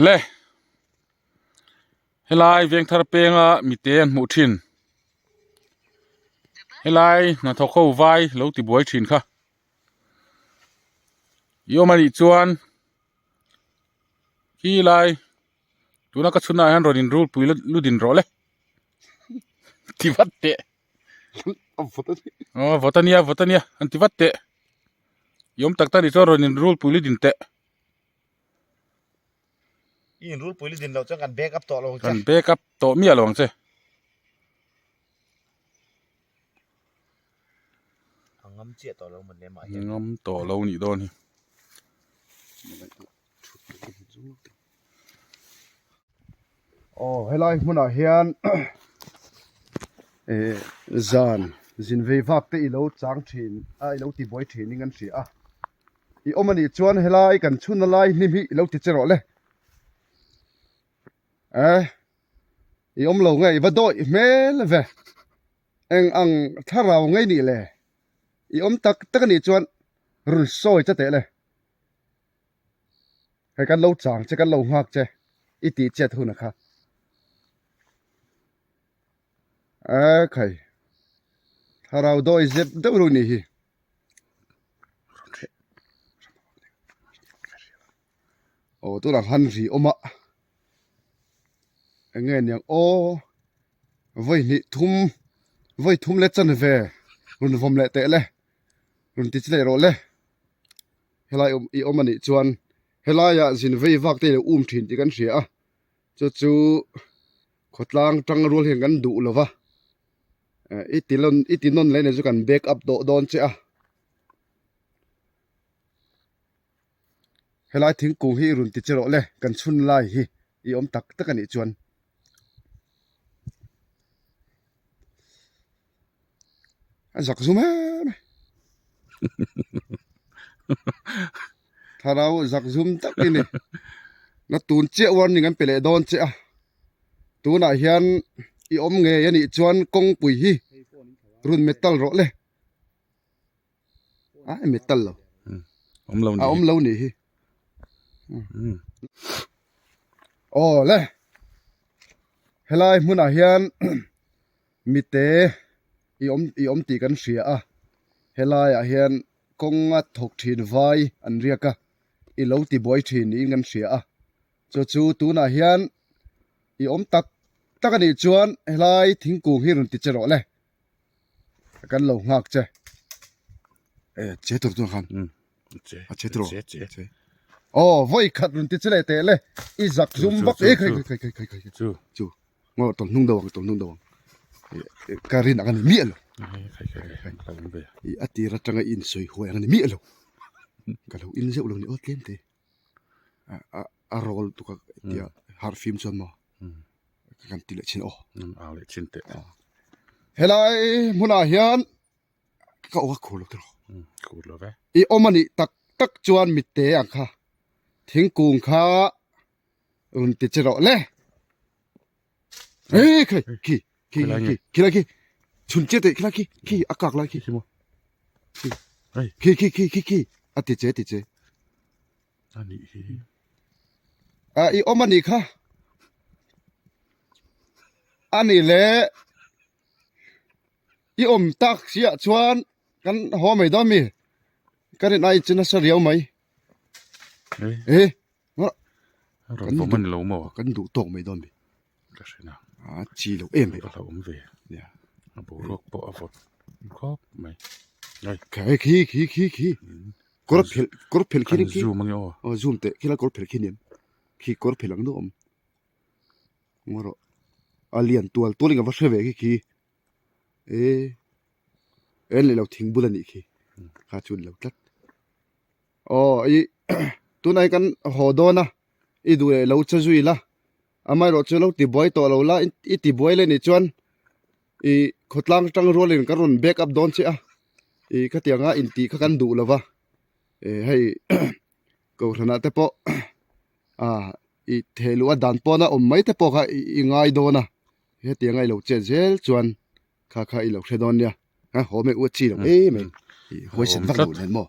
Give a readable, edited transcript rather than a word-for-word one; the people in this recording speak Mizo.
Le helai vengthar penga mite an hmuh thin helai hnathawk ho vai lo ti buai thin kha i awm anih chuan khi lai tuna ka chhunah hian rawn inrulpui ludin rawh le ti vat teh. Aw vawt ania vawt ania an ti vat teh i awm tak tak nih chuan rawn in rul pui lidin teh. I in rul pui lidin loh chuan kan back up tawh lo ang che. Kan back up tawh miah lo ang che. A ngam chiah tawh lo mawn lem ah hian. Ngam tawh lo nih dawn hi. Aw helai hmunah hian eh zan zin vei vak te ilo chang thin a ilo ti buai thin in kan hria a i awm anih chuan helai kan chhun a lai hnim hi ilo ti che rawh le eh i awm lo nge i va dawih hmel ve eng ang thlarau ngei nih le i awm tak tak anih chuan rawn sawi che teh le. Hei kan lo chang che kan lo nghak che i tih chet hun a kha. E khai thlarau dawi zep deuh ru nih hi. Aw tunah khan ri awm a eng nge niang aw vawi hnih thum vawi thum leh chanve rawn vawm leh teh le rawn ti chi leh rawh le. Helai awm i awm anih chuan helaiah zin vei vak te ilo um thin tih kan hria a chu chu khawtlang tang rual hian kan duh lo va eh i ti lawn i ti nawn leh nen chu kan back up tawh dawn che a helai thingkung hi i rawn ti che rawh le kan chhun lai hi i awm tak tak anih chuan. A zak zum em e. Thlarau zak zum tak i ni. Na tun chiah warning an pe leh dawn che a. Tunah hian i awm ngei anih chuan kawngpui hi run metal rawh le. A metal lo. Awm lo A awm lo nih hi. Aw le. Helai hmunah hian Mite i awm i awm tih kan hria a, helaiah hian kawnga thawk thin vai an riak a, i lo ti buai thin niin kan hria a, chu chu tunah hian i awm tak tak a nih chuan helai thingkung hi rawn ti che rawh le, kan lo nghak che. E che tur chuan khan a che tur aw vawi khat rawn ti che leh teh le i zak zum vak e khai khai khai khai khai chu chu. Ngaw tawm hnung deuh ang tawm hnung deuh ang ka rin ang a ni miah lo i a tir atanga i insawi huai ang a ni miah lo ka lo in zeuh lo ni aw tlem te a a roll tuk a tia harh fim chuan maw ka kan ti leh chin aw au leh chin teh helai hmunah hian ka aw a khur lo tiraw khur lo ve i awm a nih tak tak chuan mitte ang kha thingkung kha rawn ti che rawh le Ê khai khi khi khi khi lai khi chhun che teh khi lai khi khi a kak lai khi khi khi khi khi khi a ti che ti che ani hi a i awm ani kha ani le i awm tak siah chuan kan haw mai dawn mi ka rin ai chu nasa riau mai e Rawn vawm a ni lo maw? Kan duh tawk mai dawn mi. Ka hre na. A chi lo em mai. Ka hlauhawm ve. Nia. A boruak pawh a vawt khawp mai. Ai. Khai khi khi khi khi. Kawr phelh kawr phelh khi khi. Zoom ange aw. Aw zoom teh khi lai kawr phelh khi niam. Khi kawr phelh ang duh awm. Ngaw rawh. A lian tual tual in ka va hre ve khi khi. E en leh lo thing bul a nih khi. Kha chu ni lo tlat. Aw i tunah hi kan haw dawn a i duh leh lo che zui la amaherawh chu lo ti buai tawh lo la i ti buai leh nih chuan i khawtlang tang rualin ka rawn back up dawn che a i khatianga intih kha kan duh lo va eh hei kohhranah te pawh ah i theh luh a dan pawna awm mai te pawh kha i ngai dawn a hetianga i lo chet zel chuan. Kha kha i lo hre dawn nia. Ha haw mai u a chi lo em mai. I huaisen vak lo nen maw.